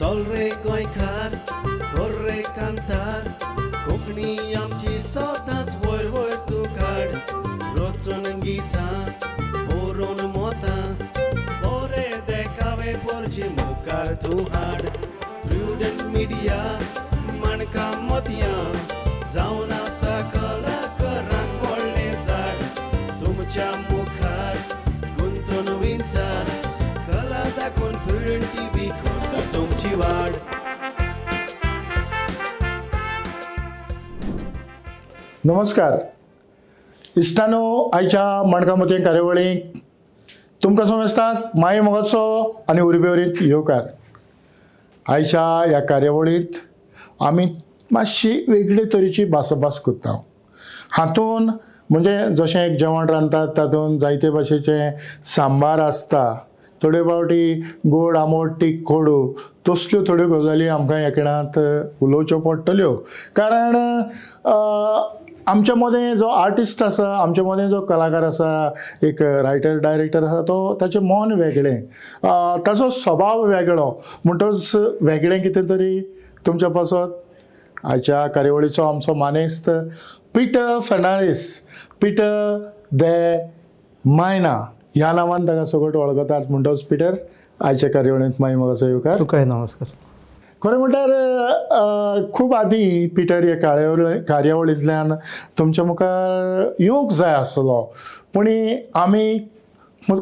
चल रे गोंयकार कर रे कांतार कोंकणी आमची सदांच वयर वयर तूं काड रचून गितां बरोवन मोतां बरे देखावे पोरचे मुखार तूं हाड प्रुडंट मिडिया माणकां मोतयां जावन आसा कलाकारांक व्हडलें झाड तुमच्या मुखार गुंतून विंचार कला दाखोवन प्रुडंट टीव्ही करता तुमची वाड. नमस्कार इश्टानो, आयच्या माणकां मोतयां कार्यावळीक तुमकां समजतात माये मोगाचो आनी उर्बेवरीत येवकार. आयच्या ह्या कार्यावळींत आमी मातशी वेगळे तरेची भासाभास करता. हातून म्हणजे जशें एक जेवण रांदतात तातूंत जायते भाशेचें सांबार आसता, थोडे फावटी गोड आंबट तीख कोडू तसल्यो थोड्यो गजाली आमकां ह्या खिणांत उलोवच्यो पडटल्यो. कारण आमच्या मदें जो आर्टिस्ट आसा, आमच्या मदें जो कलाकार आसा, एक रायटर डायरेक्टर आसा, तो ताचें मन वेगळें, ताचो स्वभाव वेगळो, म्हणटच वेगळें कितें तरी तुमच्या पासत. आयच्या कार्यावळीचो आमचो मानेस्त पिटर फर्नांडीस, पिटर दे मायना ह्या नांवान ताका सगळें वळखतात. म्हणटच पिटर, आयच्या कार्यावळींत माई मोगाचो येवकार. तुकाय नमस्कार. खरें म्हणल्यार खूब आदीं पिटर ह्या कार्यावळींतल्यान तुमच्या मुखार येवंक जाय आसलो, पूण आमी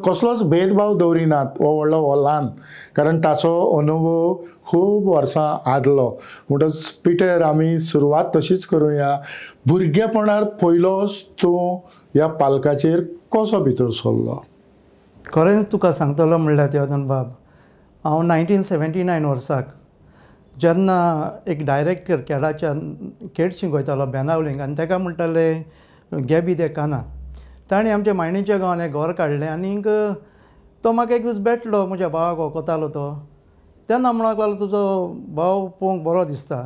कसलोच भेदभाव दवरिनात, हो व्हडलो हो ल्हान, कारण ताचो अनुभव खूब वर्सां आदलो. म्हणटच पिटर, आमी सुरवात तशीच करुया. भुरगेपणार पयलोच तूं ह्या पालकाचेर कसो भितर सरलो? खरेंच तुका सांगतलो म्हणल्यार देवदान बाब, हांव 1979 वर्साक जेन्ना एक डायरेक्टर केडाच्या खेड शिकयतालो बेनावलींग, आनी ताका म्हणटाले गॅबी दे काना, ताणें आमच्या मायणीच्या गांवांत एक घर काडलें आनीक तो म्हाका एक दीस भेटलो, म्हज्या भावाक वळखतालो तो. तेन्ना म्हणूंक लागलो, तुजो भाव पळोवंक बरो दिसता,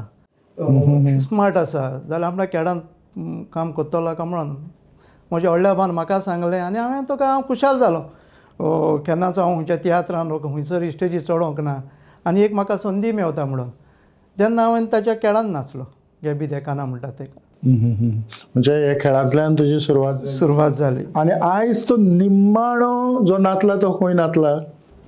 स्मार्ट आसा, जाल्यार आपल्या केडान काम करतलो काय म्हणून म्हज्या व्हडल्या भावान म्हाका सांगलें आनी हांवें तुका हांव खुशाल जालो. केन्नाच हांव खंयच्या तियात्रान खंयसर स्टेजीर चडोंक ना आनी एक म्हाका संदी मेवता म्हणून तेन्ना हांवें ताच्या खेळान नाचलो, गॅबी देकाना म्हणटा तेका. म्हणजे ह्या खेळांतल्यान तुजी सुरवात जाली. आनी आयज तूं निमाणो जो नाचला तो खंय नाचला?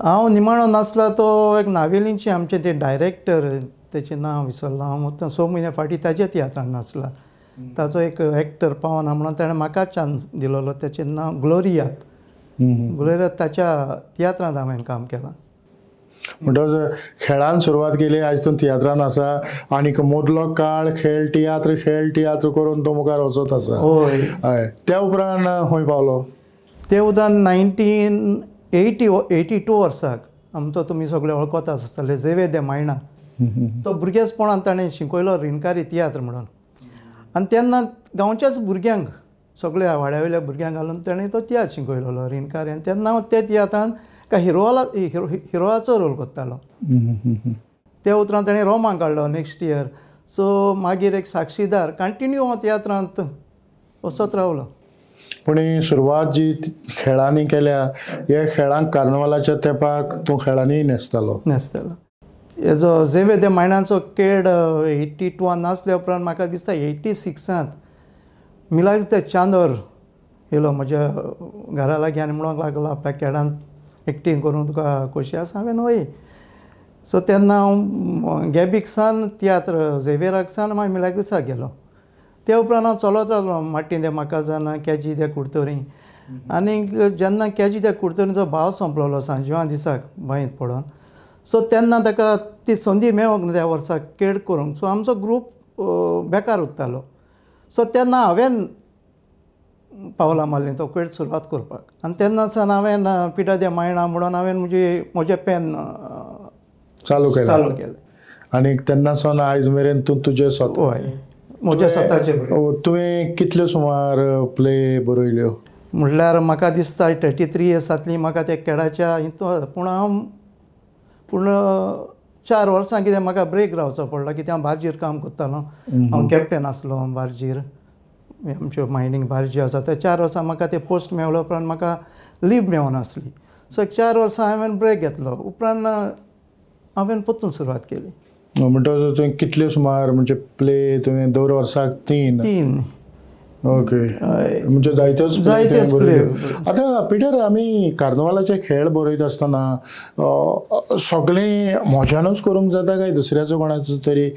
हांव निमाणो नाचला तो एक नावेलींचे आमचे ते डायरेक्टर, तेचें नांव विसरलो हांव, आतां 6 म्हयन्या फाटीं ताच्या तियात्रान नाचला. ताचो एक एक्टर पावना म्हणून ताणें म्हाका चान्स दिलोलो, तेचें नांव ग्लोरिया. ग्लोरिया, ताच्या तियात्रांत हांवें काम केलां. म्हणटच खेळान सुरवात केली, आयज तूं तियात्रान आसा आनीक मदलो काळ खेळ तियात्र खेळ तियात्र करून तूं मुखार वचत आसा. हय. हय. त्या उपरांत खंय पावलो? ते उपरांत 1982 वर्साक आमचो तुमी सगळे वळखता आसतले झेवियर दे मायणा, तो भुरगेपणान ताणें शिकयलो रिणकारी तियात्र म्हणून. आनी तेन्ना गांवच्याच भुरग्यांक, सगळ्या वाड्या वयल्या भुरग्यांक घालून ताणें तो तियात्र शिकयलेलो रिणकारी. आनी तेन्ना हांव त्या तियात्रान का हिरोआचो रोल करतालो. त्या उपरांत ताणें रोमाक काडलो नेक्स्ट इयर. सो मागीर एक साक्षीदार कंटिन्यू हांव तियात्रांत वचत रावलो. पूण ही सुरवात जी खेळांनी केल्या, ह्या खेळांक कार्नवालाच्या तेंपाक तूं खेळांनी न्हेसतालो? न्हेसतालो. हेजो झेवियर दे मायणाचो केड 82 नाचल्या उपरांत म्हाका दिसता 86 मिलाग्रीस दे चांदोर येयलो म्हज्या घरा लागीं आनी म्हणूंक लागलो आपल्या केडान एक्टींग करूंक तुका खोशी आसा? हांवें हय. सो तेन्ना हांव गॅबीक सान तियात्र झेवियराक सान मागीर मिलाग्रीसाक गेलो. त्या उपरांत हांव चलत रावलो माट्टी दे माकाजाना, कॅजी दे कुडतरी. आनीक जेन्ना कॅजी दे कुडतरीचो भाव सोंपलेलो सांजवा दिसाक बांयत पडोन, सो तेन्ना ताका ती संदी मेळोंक ना त्या वर्साक केड करूंक. सो आमचो ग्रूप बेकार उरतालो. सो तेन्ना हांवें पावलां मारलीं तो केड सुरवात करपाक. आनी तेन्ना सावन हांवें पिटर दे मायणा म्हणून हांवें म्हजें पेन चालू केलें. आनी तेन्ना सावन आयज मेरेन तूं तुजें स्वता? हय, म्हज्या स्वताचें. तुवें कितल्यो सुमार प्ले बरयल्यो? म्हणल्यार म्हाका दिसता 33 इयर्स जातलीं म्हाका त्या खेळाच्या हितून. पूण हांव पूण 4 वर्सां कितें म्हाका ब्रेक रावचो पडलो, कित्याक हांव बार्जीर काम करतालो. हांव कॅप्टन आसलो बार्जीर, आमच्यो मायनींग बार्जी आसा. त्या 4 वर्सां म्हाका ते पोस्ट मेळ्ळो उपरांत म्हाका लीव मेळनासली. सो 4 वर्सां हांवें ब्रेक घेतलो. उपरांत हांवें परतून सुरवात केली. म्हणटकच तुवें कितल्यो सुमार म्हणजे प्ले तुवें दर वर्साक तीन तीन? ओके, म्हणजे जायत्योच जायत्योच प्ले. आतां पिटर, आमी कार्नवालाचे खेळ बरयता आसतना सगळें म्हज्यानूच करूंक जाता काय दुसऱ्याचो कोणाचो तरी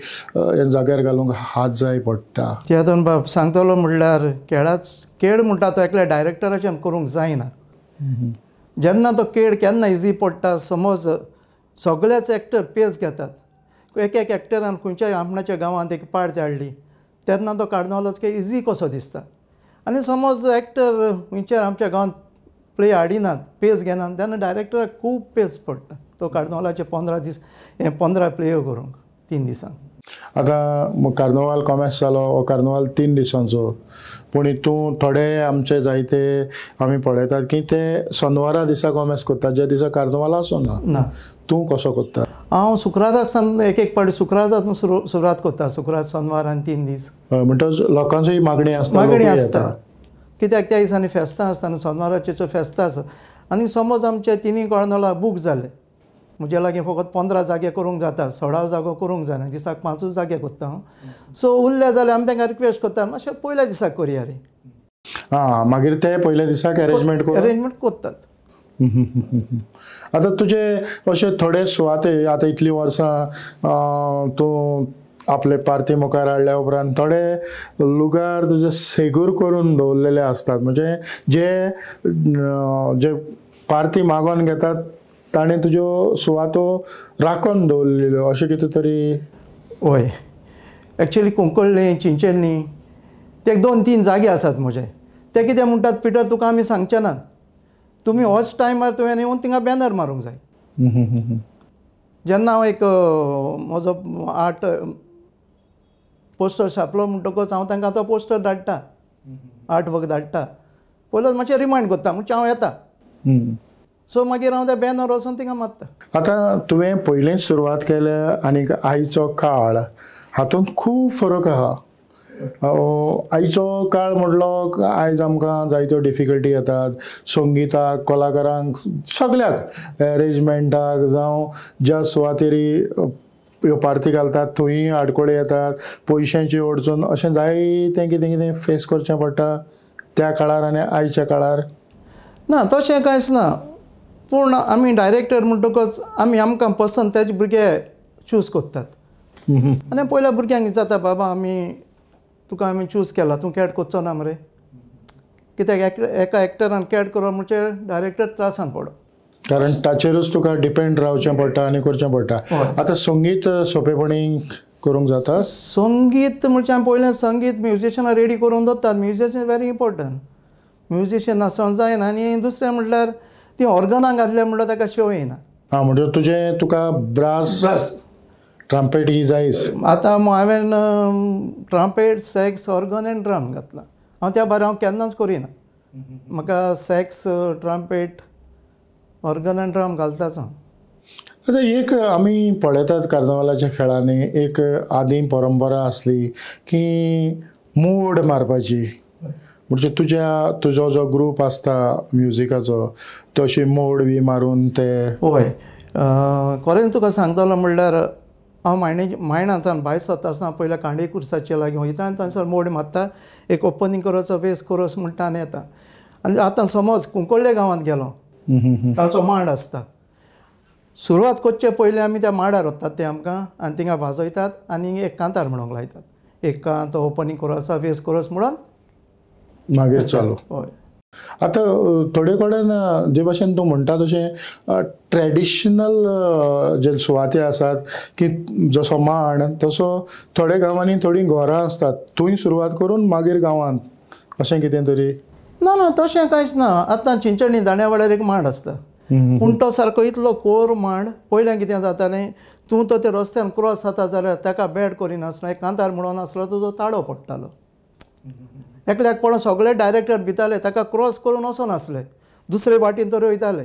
जाग्यार घालूंक हात जाय पडटा? तियातोन बाब सांगतलो म्हणल्यार खेळाच खेळ म्हणटा तो एकल्या डायरेक्टराच्यान करूंक जायना. जेन्ना तो खेळ केन्ना इजी पडटा, समज सगळेच एक्टर पेस घेतात, एक एक एक्टरान खंयच्याय आपणाच्या गांवांत एक पार्ट हाडली तेन्ना तो कार्नवालाचो खेळ इजी कसो दिसता. आनी समज एक्टर खंयच्याय आमच्या गांवांत प्ले हाडिनात, पेस घेनात, तेन्ना डायरेक्टराक खूब पेस पडटा तो कार्नवालाचे 15 दीस हे 15 प्लेयो करूंक 3 दिसांक. आतां कार्नवाल कॉमेस जालो, हो कार्नवाल 3 दिसांचो, पूण हितून थोडे आमचे जायते आमी पळयतात की ते सोनवारा दिसा कॉमेस करतात, ज्या दिसा कार्नवाल आसना. ना, तूं कसो करता? हांव शुक्राराक सावन एक एक पावटी शुक्राराक सुरवात करता, शुक्रार सोनवार आनी 3 दीस. म्हणटकच लोकांचीय मागणी आसता? मागणी आसता, कित्याक त्या दिसांनी फेस्तां आसता न्हू, सोनवाराचें फेस्तां आसता. आनी समज आमचे 3 कार्नवालां बूक जाले, म्हजे लागीं फकत 15 जागे करूंक जाता, 16 जागो करूंक जायना, दिसाक 5 जागे करता हांव. सो उरले जाल्यार आमी तांकां रिक्वेस्ट करता मातशें पयल्या दिसाक करया रे. आं, मागीर ते पयल्या दिसाक अरेंजमेंट अरेंजमेंट करतात. आतां तुजे अशे थोडे सुवाते आतां इतलीं वर्सां तूं आपले पार्ती मुखार हाडल्या उपरांत थोडे लुगार तुजे सेगूर करून दवरलेले आसतात, म्हणजे जे जे पार्ती मागोन घेतात ताणें तुज्यो सुवातो राखून दवरलेल्यो, अशें कितें तरी? हय, एक्चुअली कुंकळ्ळी चिंचेल्ली ते 2-3 जागे आसात म्हजे. ते कितें म्हणटात, पिटर तुका आमी सांगचे नात, तुमी होच टायमार तुवें येवन थिंगा बॅनर मारूंक जाय. जेन्ना हांव एक म्हजो 8 पोस्टर छापलो म्हणटकच हांव तांकां तो पोस्टर धाडटा, 8 वग धाडटा, पयलोच मातशें रिमायंड करता म्हणजे हांव येता. सो मागीर हांव त्या बॅनर वचून थिंगा मारता. आतां तुवें पयलींच सुरवात केल्या आनी आयचो काळ हातूंत खूब फरक आहा. आयचो काळ म्हणलो आयज आमकां जायत्यो डिफिकल्टी येतात संगिताक, कलाकारांक, सगळ्याक, अरेंजमेंटाक जावं ज्या सुवातेरी ह्यो पार्ती घालतात थंय आडखळी येतात, पयशांची अडचण, अशें जायतें कितें कितें फेस करचें पडटा त्या काळार आनी आयच्या काळार. ना, तशें कांयच ना, पूण आमी डायरेक्टर म्हणटकच आमी आमकां पसंत तेजे भुरगे चूज करतात. आनी पयल्या भुरग्यांक विचारता, बाबा आमी तुका आमी चूज केला, तूं कॅट करचो ना मरे? कित्याक एका एक्टरान कॅट करप म्हणजे डायरेक्टर त्रासान पडप, कारण ताचेरूच तुका डिपेंड रावचें पडटा आनी करचें पडटा. आतां संगीत सोंपेपणी करूंक जाता? संगीत म्हणजे आमी पयलें संगीत म्युजिशनां रेडी करून दवरतात. म्युजिशन व्हेरी इम्पोर्टंट, म्युजिशन नासोंक जायना. आनी दुसरें म्हटल्यार ती ऑर्गनां घातल्या म्हणल्यार ताका शो येना. आं, म्हणजे तुजें तुका ब्रास ट्रम्पेट ही जायच. आतां हांवें trumpet, sax, organ आनी ड्रम घातला. हांव त्या भायर हांव केन्नाच करिना. म्हाका सॅक्स, ट्रम्पेट, ऑर्गन आनी ड्रम घालताच हांव. आतां एक आमी पळयतात कार्नवालाच्या खेळांनी एक आदीं परंपरा आसली की मोड मारपाची, म्हणजे तुज्या तुजो जो ग्रूप आसता म्युजिकाचो तो अशी मोड बी मारून ते? हय, खरेंच तुका सांगतलो म्हणल्यार हांव मायणांतल्यान भायर सरता आसतना पयल्या कांडे कुर्साचे लागीं वयता आनी थंयसर मोड मारता, एक ओपनींग करचो वेस कोरस म्हणटा आनी येता. आनी आतां समज कुंकळ्ळे गांवांत गेलो, ताचो मांड आसता, सुरवात करचे पयलीं आमी त्या मांडार वतात ते आमकां आनी थिंगा वाजयतात आनी एक कांतार म्हणूंक लायतात, एक कांत ओपनींग कोरसा वेस कोरस म्हणून मागीर चालू. हय. आतां थोडे कडेन जे भाशेन तूं म्हणटा तशें ट्रेडिशनल जे सुवाती आसात की जसो मांड तसो थोडे गांवांनी थोडीं घरां आसतात, थंय सुरवात करून मागीर गांवांत, अशें कितें तरी? ना ना, तशें कांयच ना. आतां चिंचणी दाण्यावाड्यार एक मांड आसता, पूण तो सारको इतलो कोर मांड. पयलें कितें जातालें, तूं तो त्या रस्त्यान क्रॉस जाता जाल्यार ताका बॅड करिनासलो, एक कांतार म्हणून आसलो तुजो ताळो पडटालो. एकल्याक पळोवन सगळे डायरेक्टर भिताले, ताका क्रॉस करून वचनासले, दुसरे वाटेन तर वयताले.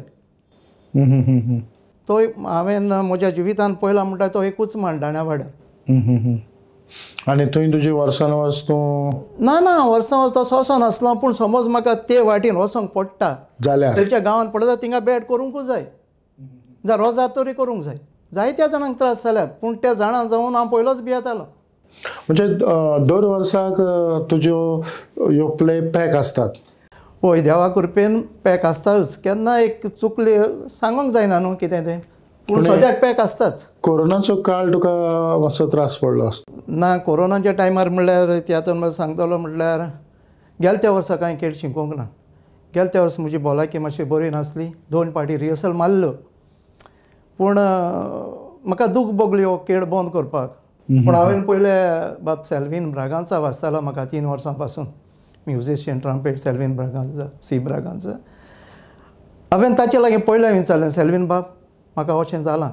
तो हांवें म्हज्या जिवितान पळयला म्हणटा तो एकूच मांड दाण्यावाड्यार. आनी थंय तुजी वर्सान वर्स तूं? ना ना, वर्सान वर्स तसो वचनासलो, पूण समज म्हाका ते वाटेन वचोंक पडटा जाल्यार तेच्या गांवांत पडटा, थिंगा बॅड करूंकूच जाय, जाल्यार रोजार तरी करूंक जाय. जायत्या जाणांक त्रास जाल्यात पूण त्या जाणां जावन हांव पयलोच भियेतालो. म्हणजे दर वर्साक तुज्यो ह्यो प्ले पॅक आसतात? हय, देवा कृपेन पॅक आसताच. केन्ना एक चुकले सांगूंक जायना न्हू कितें तें, पूण सद्याक पॅक आसताच. कोरोनाचो काळ तुका मातसो त्रास पडलो आसता? ना, कोरोनाच्या टायमार म्हणल्यार तियात्र सांगतलो म्हणल्यार गेल्या त्या वर्सा कांय खेळ शिकोवंक ना. गेल्या त्या वर्सा म्हजी भलायकी मातशी बरी नासली, 2 पाटी रिहर्सल मारल्यो पूण म्हाका दूख भोगली हो खेळ बंद करपाक. पूण हांवें पयले बाब सेल्वीन ब्रागांचा वाचतालो म्हाका 3 वर्सां पासून, musician trumpet Selvin Braganza, C Braganza. हांवें ताचे लागीं पयलें विचारलें, सेल्वीन बाब म्हाका अशें जालां,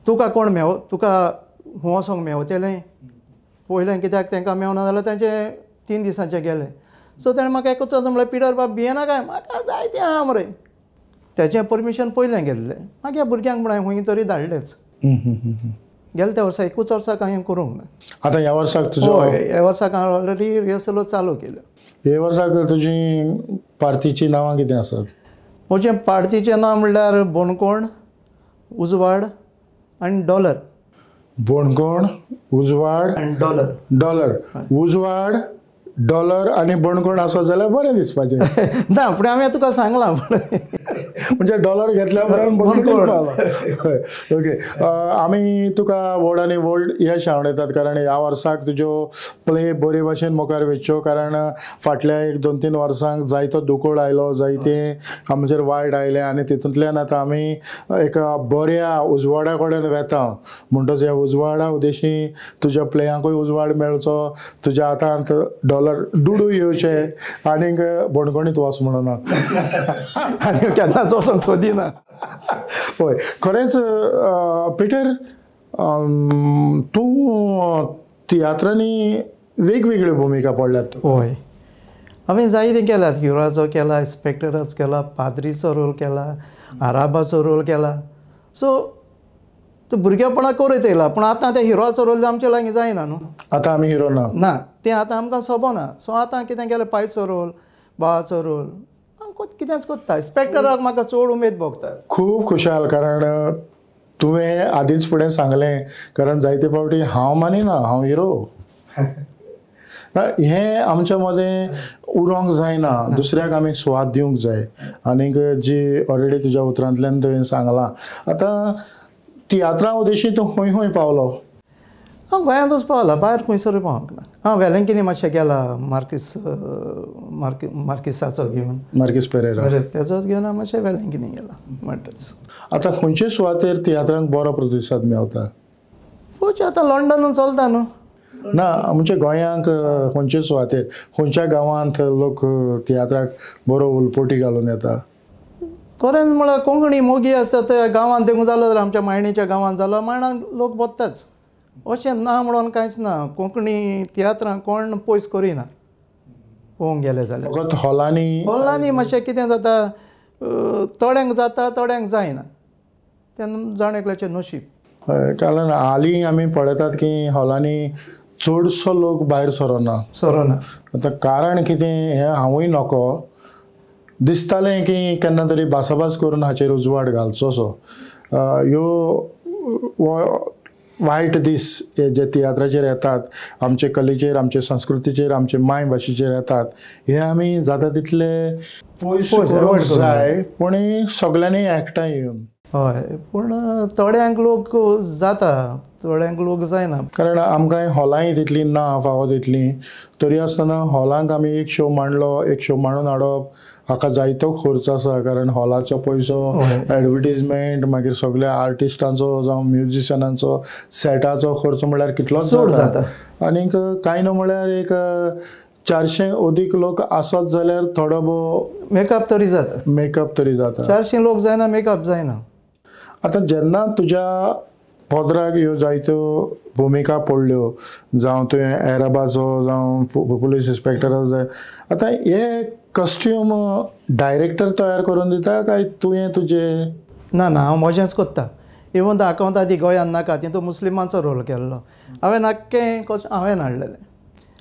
तुका कोण मेव, तुका हूं वचोंक मेवतलें? पयलें कित्याक तांकां मेवना जाल्यार तांचे 3 दिसांचे गेले. सो ताणें म्हाका एकूच म्हणलें, पिटर बाब भियेना काय, म्हाका जाय तें आहा मरे. तेचें परमिशन पयलें गेल्लें. मागीर भुरग्यांक म्हण हांवें खंय तरी धाडलेच. गेले त्या वर्सा एकूच वर्साक हांवें करूंक ना. आतां ह्या वर्साक तुजो? हय, ह्या वर्साक हांवें ऑलरेडी रिहर्सलो चालू केल्यो. ह्या वर्साक तुजी पार्तीचीं नांवां कितें आसात? म्हजें पार्तीचें नांव म्हणल्यार बोणकोण, उजवाड आनी डॉलर. बोणकोण, उजवाड आनी डॉलर. डॉलर, उजवाड, डॉलर आनी बोणकोण आसत जाल्यार बरें दिसपाचें. ना, फुडें हांवें तुका सांगलां म्हणजे डॉलर घेतल्या उपरांत बोणकोण पावला. ओके, आमी तुका व्हड आनी व्हड यश आवडयतात कारण ह्या वर्साक तुज्यो प्ले बरे भाशेन मुखार वचच्यो, कारण फाटल्या 1 2 3 वर्सांक जायतो दुकोळ आयलो, जायते आमचेर वायट आयलें आनी तितूंतल्यान आतां आमी एका बऱ्या उजवाडा कडेन वेता. म्हणटच ह्या उजवाडा उद्देशी तुज्या प्लेयांकूय उजवाड मेळचो, तुज्या हातांत डॉलर दुडू येवचे आनीक बोणकोणीत वच म्हणून आनी केन्नाच वचोंक सोदिना. हय, खरेंच पिटर, तूं तियात्रांनी वेगवेगळ्यो भुमिका पडल्यात. हय, हांवें जायते केल्यात. हिरोचो केला, इन्स्पेक्टराचो केला, पाद्रीचो रोल केला, आराबाचो रोल केला. सो तो भुरगेपणा करत येयला पूण आतां त्या हिरोचो रोल आमचे लागीं जायना न्हू. आतां आमी हिरो ना, ना तें आतां आमकां सोबना. सो आतां कितें केलें, पायचो रोल, भावाचो रोल, हांव कितेंच कोत्ता. इन्स्पेक्टराक म्हाका चड उमेद भोगता. खूब खुशाल, कारण तुवें आदींच फुडें सांगलें, कारण जायते फावटी हांव मानिना हांव हिरो. हें आमच्या मदें उरोंक जायना, दुसऱ्याक आमी स्वाद दिवंक जाय. आनीक जी ऑलरेडी तुज्या उतरांतल्यान तुवें सांगलां. आतां तियात्रां उद्देशी तूं खंय खंय पावलो? हांव गोंयांतूच पावला, भायर खंयसरूय पावंक ना. हांव वेलंकिनी मातशें गेला, मार्कीस मार्किसाचो घेवन, मार्कीस पेरेरा तेजोच घेवन हांव मातशें वेलंकिनी गेला म्हणटच. आतां खंयचे सुवातेर तियात्रांक बरो प्रतिसाद मेवता? पळोवचें आतां लंडनूच चलता न्हू. ना, आमच्या गोंयांक खंयचे सुवातेर, खंयच्या गांवांत लोक तियात्राक बरो उलपोटी घालून येता? खरें म्हळ्यार कोंकणी मोगी आसा त्या गांवांत देखून जालो जाल्यार आमच्या मायणीच्या गांवांत जालो, मायणान लोक बत्ताच. अशें ना म्हणून कांयच ना. कोंकणी तियात्रां कोण पयस करिना पळोवंक गेले जाल्यार. फकत हॉलांनी, हॉलांनी मातशें कितें जाता, थोड्यांक जाता थोड्यांक जायना, तेन्ना जाण एकल्याचें नशीब. हय, कारण हालीं आमी पळयतात की हॉलांनी चडसो लोक भायर सरना. सरना. आतां कारण कितें हें हांवूय नको दिसतालें की केन्ना तरी भासाभास करून हाचेर उजवाड घालचो सो. ह्यो वायट दीस हे जे तियात्राचेर येतात, आमचे कलेचेर, आमचे संस्कृतीचेर, आमचे मायभाशेचेर येतात, हे आमी जाता तितले पयस करूंक जाय, पूण सगल्यांनी एकठांय येवन. हय, पूण थोड्यांक लोक जाता, थोड्यांक लोक जायना. कारण आमकां हॉलांय तितलीं ना फावो तितलीं, तरी आसतना हॉलांक आमी एक शो मांडलो, एक शो मांडून हाडप हाका जायतो खर्च आसा. कारण हॉलाचो पयसो, एडवर्टीजमेंट, मागीर सगल्या आर्टिस्टांचो जावं म्युजिशनांचो, सेटाचो खर्च म्हणल्यार कितलोच जाता. आनीक कांय न्हू म्हणल्यार एक 400 अदीक लोक आसत जाल्यार थोडो भोव मेकअप तरी जाता. मेकअप तरी जाता. 400 लोक जायना, मेकअप जायना. आतां जेन्ना तुज्या पदराक ह्यो जायत्यो भुमिका पडल्यो, जावं तुवें एराबाचो, जावं पुलीस इन्स्पेक्टराचो जाय, आतां हे कॉस्ट्यूम डायरेक्टर तयार करून दिता काय तुवें तुजें? ना ना, हांव म्हजेंच कोत्ता. इवन the आकावंत आदी गोंयांत नाका, तितून मुस्लिमांचो रोल केल्लो हांवें, आख्खें कॉस्ट्यूम हांवें हाडलेलें.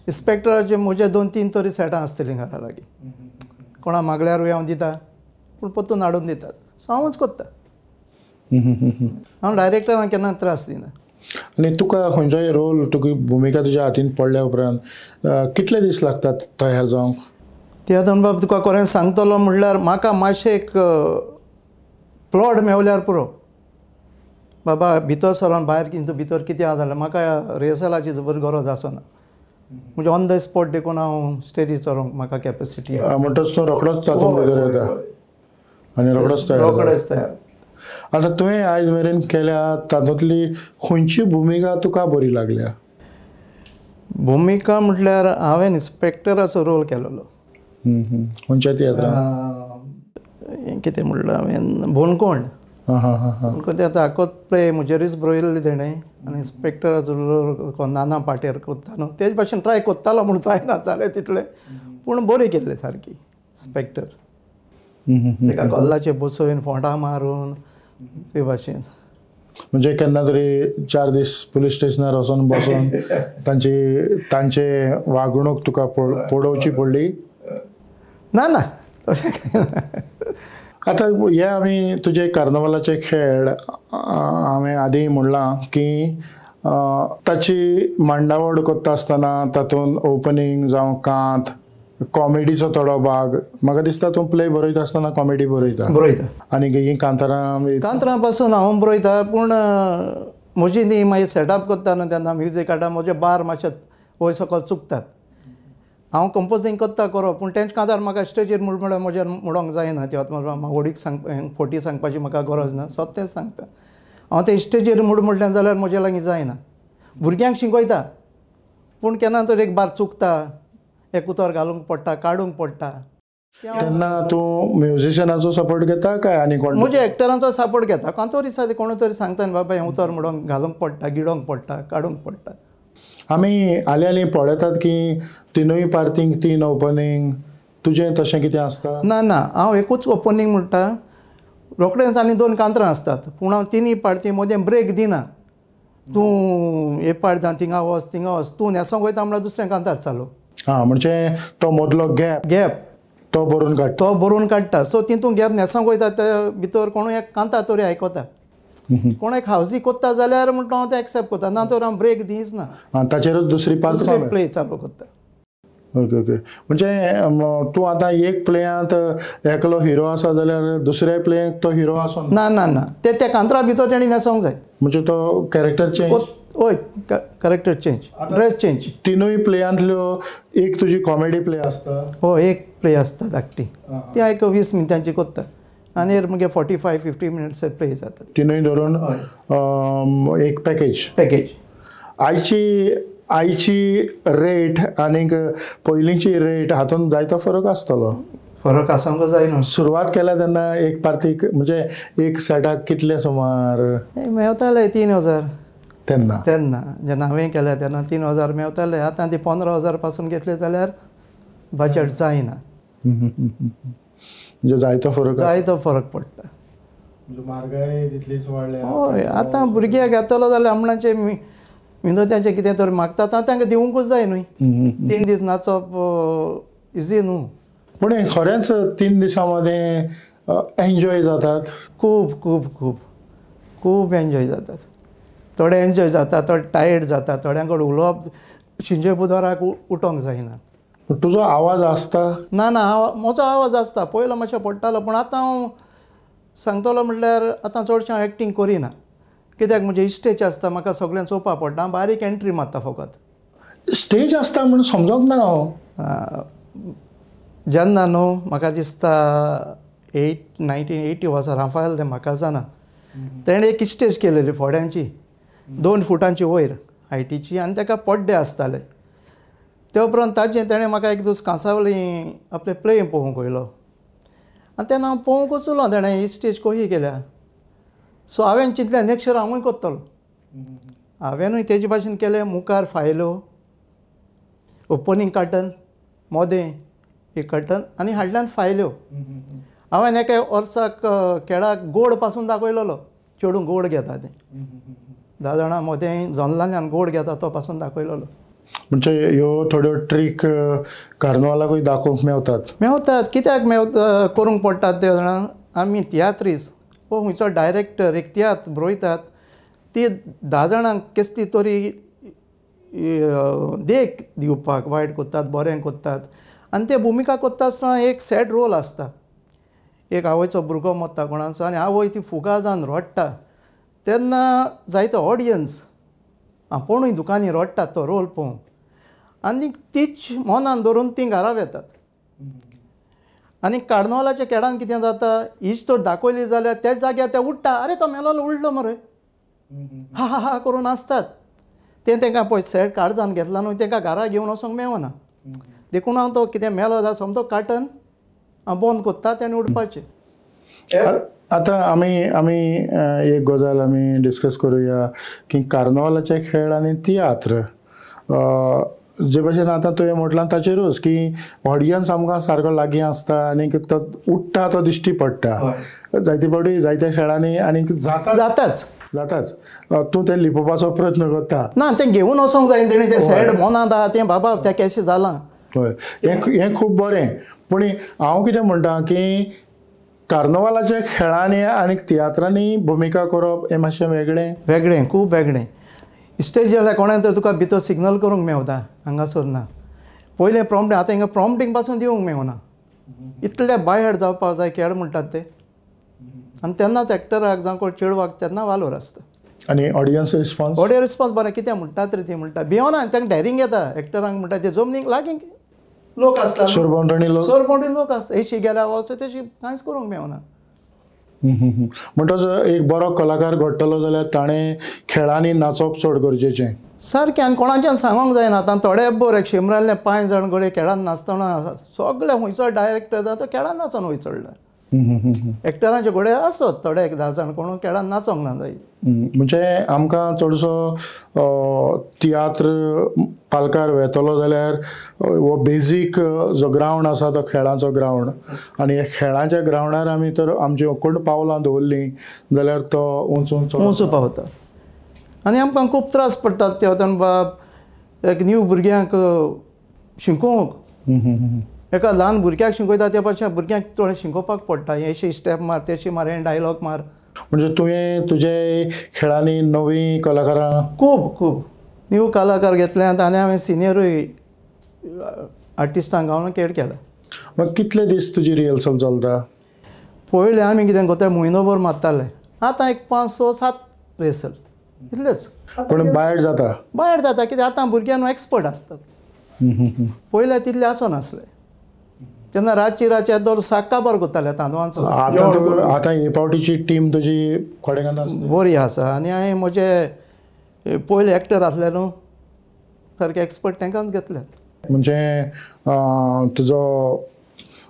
इन्स्पेक्टराचे म्हजे 2-3 तरी सेटां आसतलीं घरा लागीं, कोणा मागल्यारूय हांव दिता, पूण परतून हाडून दितात. सो हांवूच कोत्ता. हांव डायरेक्टरान केन्ना त्रास दिना. आनी तुका खंयचोय रोल, तुका भुमिका तुज्या हातीन पडल्या उपरांत कितले दीस लागतात तयार जावंक? तियात्रान बाब तुका खरें सांगतलो म्हणल्यार म्हाका मातशें एक प्लॉट मेवल्यार पुरो. बाबा भितर सरोन भायर कितें भितर कितें आसा जाल्यार म्हाका रिहर्सलाची जबर गरज आसना. म्हणजे ऑन the spot देखून हांव स्टेजीर चलोवंक म्हाका कॅपेसिटी. म्हणटच तूं रोखडोच तातूंत भितर येता आनी रोखडोच तयार. रोखडोच तयार. आतां तुवें आयज मेरेन केल्या तातूंतली खंयची भुमिका तुका बरी लागल्या? भुमिका म्हटल्यार हांवें इन्स्पेक्टराचो रोल केलेलो. खंयच्या तियात्रान? कितें म्हणलां हांवें, भोनकोण. भोनकोण तियात्र आकोत प्ले म्हजेरूच बरयल्ली तेणें आनी इन्स्पेक्टराचो रोल नाना पाटेर कोत्ता न्हू तेज भाशेन ट्राय कोत्तालो म्हूण जायना जालें तितलें, पूण बरी केल्लें सारकी इन्स्पेक्टर. तेका कल्लाचेर बसोवन फोंडां मारून ते भाशेन. म्हणजे केन्ना तरी 4 दीस पुलीस स्टेशनार वचून बसून तांची तांचे वागणूक तुका पळोवची पडली? ना ना तशें कांय ना. आतां हे आमी तुजे कार्नवालाचे खेळ हांवें आदीं म्हणलां की ताची मांडावळ करता आसतना तातूंत ओपनींग जावं कांत, कॉमेडीचो थोडो भाग, म्हाका दिसता तूं प्ले बरयता आसतना कॉमेडी बरयता. बरयता. आनी ही कांतारां? कांतारां पासून हांव बरयता, पूण म्हजी न्ही मागीर सेटअप करता न्हू तेन्ना म्युजीक काडटा, म्हजे बार मातशे वयर सकयल चुकतात. हांव कंपोजींग करता खरो, पूण तेंच कांतार म्हाका स्टेजीर म्हळ्यार म्हज्यान म्हणोंक जायना. ते होडीक सांग फोटी सांगपाची म्हाका गरज ना, सत्तेंच सांगता हांव. तें स्टेजीर म्हूण म्हटलें जाल्यार म्हज्या लागीं जायना. भुरग्यांक शिकयता, पूण केन्ना तर एक बार चुकता, एक उतर घालूंक पडटा, काडूंक पडटा. तेन्ना तूं म्युजिशनाचो सपोर्ट घेता काय आनी कोण? म्हज्या एक्टरांचो सपोर्ट घेता. कांतोरी दिसा कोण तरी सांगता न्ही बाबा हें उतर म्हणूंक घालूंक पडटा, गिडोवंक पडटा, काडूंक पडटा. आमी हालीं हालीं पळयतात की तिनूय पार्तींक 3 ओपनींग, तुजें तशें कितें आसता? ना ना, हांव एकूच ओपनींग म्हणटा. रोखडेंच आनी 2 कांतरां आसतात, पूण हांव तिनूय पार्ती मदें ब्रेक दिना. तूं एक पार्ट जावन थिंगा वच थिंगा वच, तूं न्हेसोंक वयता म्हणल्यार दुसरें कांतार चालू. आं, म्हणजे तो मदलो गॅप गॅप तो भरून काडटा. तो भरून काडटा. सो तितून गॅप न्हेसोंक वयता ते भितर कोणूय एक कांतार तरी आयकता, कोण एक हावजी कोत्ता जाल्यार म्हणटा हांव तें एक्सेप्ट करता, ना तर हांव ब्रेक दीच ना. ताचेरूच दुसरी पार्ट प्ले चालू करता. ओके ओके, म्हणजे तूं आतां एक प्लेयांत एकलो हिरो आसा जाल्यार दुसऱ्या प्लेयांत तो हिरो आसो ना? ना ना, ते त्या कांतरा भितर तेणी न्हेसोंक जाय. म्हणजे तो कॅरेक्टर चेंज? हय, कॅरेक्टर चेंज, ड्रेस चेंज. तिनूय प्लेयांतल्यो एक तुजी कॉमेडी प्ले आसता? हय, एक प्ले आसता धाकटी, ती एक 20 मिनटांची कोत्ता आनी मागीर 45-50 मिनट्स प्ले जाता. तिनूय धरून एक पॅकेज? पॅकेज. आयची रेट आनीक पयलींची रेट हातूंत जायतो फरक आसतलो. फरक आसूंक जाय न्हू. सुरवात केल्या तेन्ना एक पार्तीक म्हणजे एक सेटाक कितले सुमार मेवताले? 3000 तेन्ना. तेन्ना जेन्ना हांवें केल्या तेन्ना 3000 मेवताले. आतां ती 15,000 पासून घेतले जाल्यार बजट जायना. म्हणजे जायतो फरक? जायतो फरक पडटा. म्हारगाय तितलीच वाडल्या. हय, आतां भुरग्याक घेतलो जाल्यार हमणाचे विनोद्याचें कितें तर मागता, तांकां दिवंकूच जाय न्हय. 3 दीस नाचप इजी न्हू. पूण खरेंच 3 दिसां मदें एन्जॉय जातात? खूब खूब खूब खूब एन्जॉय जातात. थोडे एन्जॉय जाता, थोडे टायर्ड जाता, थोड्यां कडेन उलोवप शिंजे बुधवाराक उठोंक जायना. तुजो आवाज आसता? ना ना, म्हजो आवाज आसता. पयलो मातशें पडटालो, पूण आतां हांव सांगतलो म्हणल्यार आतां चडशें हांव एक्टींग करिना. कित्याक म्हजें स्टेज आसता, म्हाका सगळ्यांक चोवपा पडटा. हांव बारीक एंट्री मारता फकत. स्टेज आसता म्हूण समजोंक ना हांव. जेन्ना न्हू म्हाका दिसता 1980 वर्सा राफायल तें म्हाका जाणा, तेणें एक स्टेज केलेली फोड्यांची, 2 फुटांची वयर हायटीची, आनी ताका पड्डे आसताले. ते उपरांत ताजें तेणें म्हाका एक दीस कांसावली आपले प्ले पळोवंक वयलो आनी तेन्ना हांव पळोवंक वचलो तेणें ही स्टेज कशी केल्या. सो हांवें चिंतलें नेक्स्ट इयर हांवूय करतलो. हांवेंनूय तेजे भाशेन केलें. मुखार फायलो, ओपनींग कार्टन, मोदें एक कर्टन आनी हाडल्यान फायल्यो. हांवें एका वर्साक खेळाक गोड पासून दाखयलेलो, चेडूं गोड घेता तें, 10 जाणां मोदें जनलांतल्यान गोड घेता तो पासून दाखयलेलो. म्हणजे ह्यो थोड्यो ट्रीक कार्नवालाकूय दाखोवंक मेवतात? मेवतात. कित्याक मेवता, करूंक पडटात ते जाणां. आमी तियात्रीस, वो खंयचो डायरेक्टर एक तियात्र बरयतात ती 10 जाणांक कसली तरी देख दिवपाक वायट करतात बरें करतात आनी ते भुमिका करता आसतना एक सॅड रोल आसता. एक आवयचो भुरगो मरता कोणाचो आनी आवय ती फुगा जावन रडटा तेन्ना जायतो ऑडियन्स आपुणूय दुकांनी रडटात तो रोल पळोवन आनी तीच मनान धरून तीं घरा वेतात. आनी कार्नवालाच्या खेळान कितें जाता हीच तर दाखयली जाल्यार त्याच जाग्यार ते उडटा अरे तो मेलोलो उडलो मरे हा हा हा करून आसतात. तें तांकां पळय सॅड काळजान घेतला न्हू तांकां घरा घेवन वचोंक मेवना देखून हांव तो कितें मेलो जाल्यार सोमतो काटन हांव बंद करता तेणें उडपाचें. आतां आमी आमी एक गजाल आमी डिस्कस करुया की कार्नवालाचे खेळ आनी तियात्र जे भशेन आतां तुवें म्हटलां ताचेरूच की ऑडियन्स आमकां सारको लागीं आसता आनी तो उठ्ठा तो दिश्टी पडटा जायते फावटी जायत्या खेळांनी आनी जाता जाताच जाताच तूं तें लिपोवपाचो प्रयत्न करता ना तें घेवन वचोंक जाय तेणें तें सॅड मनांत आहा तें बाबा तें कशें जालां. हय हें खूब बरें पूण हांव कितें म्हणटा की कार्नवालाच्या खेळांनी आनी तियात्रांनी भुमिका करप हें मातशें वेगळें वेगळें खूब वेगळें. स्टेज जाल्यार कोणाय तर तुका भितर सिग्नल करूंक मेवता हांगासर ना पयलें प्रॉम्प्टिंग आतां हिंगा प्रॉम्प्टिंग पासून दिवंक मेवना इतले बायहार्ट जावपाक जाय खेळ म्हणटात ते आनी तेन्नाच एक्टराक जावं कोण चेडवाक तेन्ना वालोर आसता. आनी ऑडियन्स रिस्पॉन्स ऑडियन्स रिस्पॉन्स बरें कितें म्हणटात रे ती म्हणटा भिवना तांकां डॅरिंग येता एक्टरांक म्हणटा ते जमनीक लागीं लोक आसता सरभोंवतणी लोक सरभोंवतणी लोक आसता एशी गेल्यार वचो तेशी कांयच करूंक मेवना. म्हणटच एक बरो कलाकार घडटलो जाल्यार ताणें खेळांनी नाचप चड गरजेचें सारकें आनी कोणाच्यान सांगोंक जायना. आतां थोडे बरें शिमराल्ले 5 जाण घडये खेळान नाचतना सगळे खंयचो डायरेक्टर जाता खेळान नाचोन वय चडला एक्टरांचे घडये आसत थोडे एक 10 जाण कोण खेळान नाचोंक ना जाय. म्हणजे आमकां चडसो तियात्र पालकार वेतलो जाल्यार हो बेजीक जो ग्रावंड आसा तो खेळाचो ग्रावंड आनी ह्या खेळाच्या ग्रावंडार आमी तर आमची कोण पावलां दवरलीं जाल्यार तो उंच उंच उंच पावता. आनी आमकां खूब त्रास पडटात ते वतान बाब एक न्यू भुरग्यांक शिकोवंक एका ल्हान भुरग्याक शिकयता त्या पासून भुरग्यांक थोडें शिकोवपाक पडटा हेशी स्टेप मार तेशी मार हें डायलॉग मार. म्हणजे तुवें तुजे खेळांनी नवीं कलाकारां खूब खूब न्यू कलाकार घेतल्यात आनी हांवें सिनियरूय आर्टिस्टांक हांवें खेळ केला. मग कितले दीस तुजी रिहर्सल चलता? पयलें आमी कितें करता म्हयनोभर मारताले आतां एक 5, 6, 7 रिहर्सल इतलेच. पूण भायर जाता भायर जाता कित्याक आतां भुरग्यां एक्सपर्ट आसतात पयलें तितलें आसनासलें तेन्ना रातची रातची दर साक काबार करताले तांदळांचो. आतां आतां हे पावटीची टीम तुजी खोडेगांत बरी आसा आनी हांवें म्हजे पयले एक्टर आसले न्हू सारके एक्सपर्ट तांकांच घेतल्यात. म्हणजे तुजो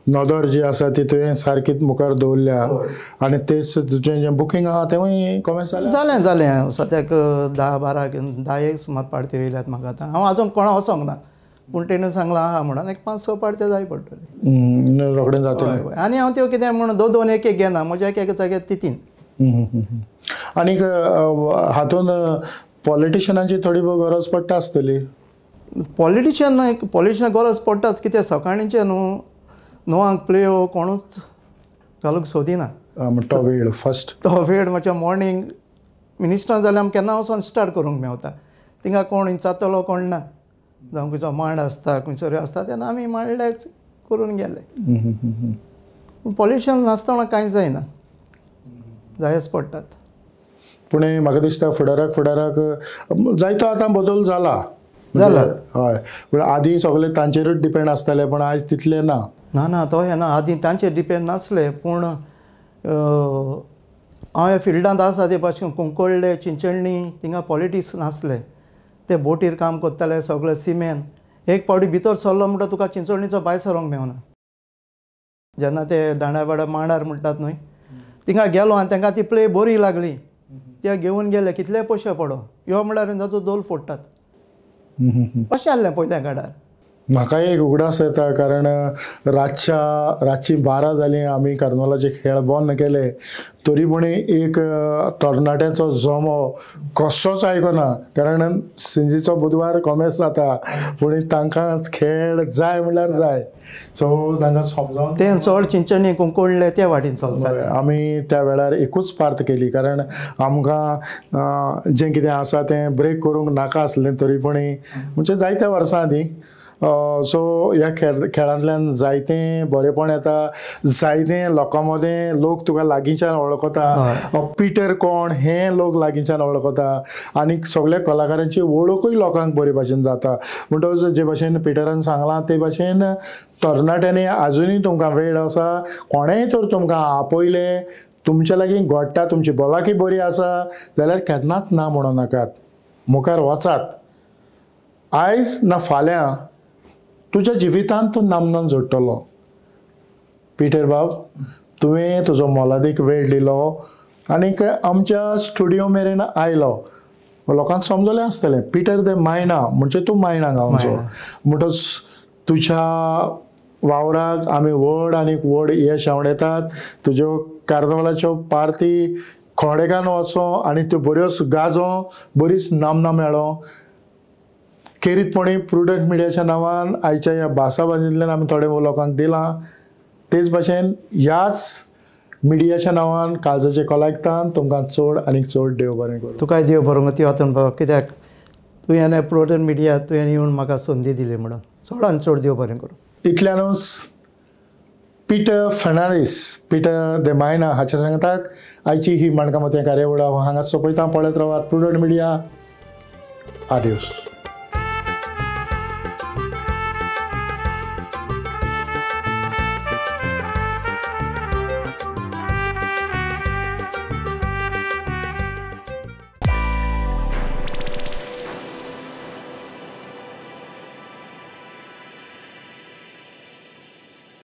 नदर जी आसा ती तुवें सारकी मुखार दवरल्या आनी तेच तुजें जें बुकींग आहा तेंवूय कॉमेस जालें जालें जालें सद्याक 10, 12, 10 सुमार पार्टी येयल्यात म्हाका. आतां हांव आजून कोणा वचोंक ना पूण तेणें सांगलां आहा म्हणून एक 5, 6 पार्टी जाय पडटले रोखडें जातलें. आनी हांव त्यो कितें म्हण 2, 2, 1, 1 घेना म्हज्या एक एका जाग्यार 3, 3. आनीक हातून पॉलिटिशनांची थोडी भोव गरज पडटा आसतली. पॉलिटिशन पॉलिटिशनाक गरज पडटाच कित्याक सकाळींचें न्हू 9 प्लेयो कोणूच घालूंक सोदिना तो वेळ फर्स्ट तो वेळ म्हणजे मॉर्निंग मिनिस्टर जाल्यार आमी केन्ना वचोन स्टार्ट करूंक मेवता थिंगा कोण विचारतलो कोण ना जावं खंयचो मांड आसता खंयसर आसता तेन्ना आमी मांडले करून गेले. पूण पॉलिटिशन नासतना कांय जायना जायच पडटात. पूण म्हाका दिसता फुडाराक फुडाराक जायतो आतां बदल जाला जाला. हय पूण आदीं सगळे तांचेरूच डिपेंड आसताले पूण आयज तितले ना. ना ना तो हें ना आदीं तांचेर डिपेंड नासले पूण हांव ह्या फिल्डांत आसा ते भाशेन कुंकळ्ळे चिंचणी थिंगा पॉलिटिक्स नासले ते बोटीर काम करताले सगळे सिमेन एक फावटी भितर सरलो म्हणटा तुका चिंचोणीचो भायर सरोंक मेवना जेन्ना ते दांडावाडा मांडार म्हणटात न्हय थिंगा गेलो आनी तांकां ती प्ले बरी लागली ते घेवन गेले कितले पयशे पडो यो म्हणल्यार ताचो दोल फोडटात अशें आहलें पयल्या काळार. म्हाका एक उगडास येता, कारण रातची 12 जालीं आमी कार्नवालाचे खेळ बंद केले, तरी पूण एक तरणाट्याचो जमो कसोच आयकना, कारण सिंजीचो बुधवार कॉमेस जाता, पूण तांकां खेळ जाय म्हणल्यार जाय. सो तांकां समजावन ते चड चिंचणी कुंकुडले ते वाटेन चलताले. आमी त्या वेळार एकूच पार्त केली, कारण आमकां जें कितें आसा तें ब्रेक करूंक नाका आसलें तरी पूण म्हणजे जायत्या वर्सां आदीं. सो ह्या खेळांतल्यान जायतें बरेंपण येता, जायतें लोकां मदें लोक तुका लागींच्यान वळखता, पिटर कोण हें लोक लागींच्यान वळखता, आनी सगल्या कलाकारांची वळखूय लोकांक बरे भाशेन जाता. म्हणटकच जे भाशेन पिटरान सांगलां ते भाशेन तरणाट्यांनी आजुनूय तुमकां वेळ आसा, कोणेंय तर तुमकां आपयले, तुमच्या लागीं घडटा, तुमची भलायकी बरी आसा जाल्यार केन्नाच ना म्हणूं नाकात, मुखार वचात. आयज ना फाल्यां तुज्या जिवितांत तूं नामनान जोडटलो. पिटर बाब, तुवें तुजो मोलादीक वेळ दिलो आनीक आमच्या स्टुडियो मेरेन आयलो. लोकांक समजलें आसतलें पिटर दे मायणा म्हणजे तूं मायणा गांवचो, म्हणटच तुज्या वावराक आमी व्हड आनीक व्हड यश आवडयतात. तुज्यो कार्नवालाच्यो पार्ती खोडेकान वचो आनी त्यो बऱ्योच गाजो, बरीच नामना मेळो. खेरीतपणी प्रुडंट मिडियाच्या नांवान आयच्या ह्या भासाभाशेंतल्यान आमी थोडे लोकांक दिलां, तेच भाशेन ह्याच मिडियाच्या नांवान काळजाचे कोलायकतान तुमकां चड आनीक चड देव बरें करूं. तुकाय देव बरो ती वतन बाबा, कित्याक तुवें प्रुडंट मिडिया तुवें येवन म्हाका संदी दिली म्हणून चडान चड देव बरें करूं. इतल्यानूच पिटर फर्नांडीस, पिटर दे मायना हाच्या सांगताक आयची ही माणकां मोतयां कार्यावळ हांव हांगा सोंपयता. पळयत रावात प्रुडंट मिडिया. आदियोस.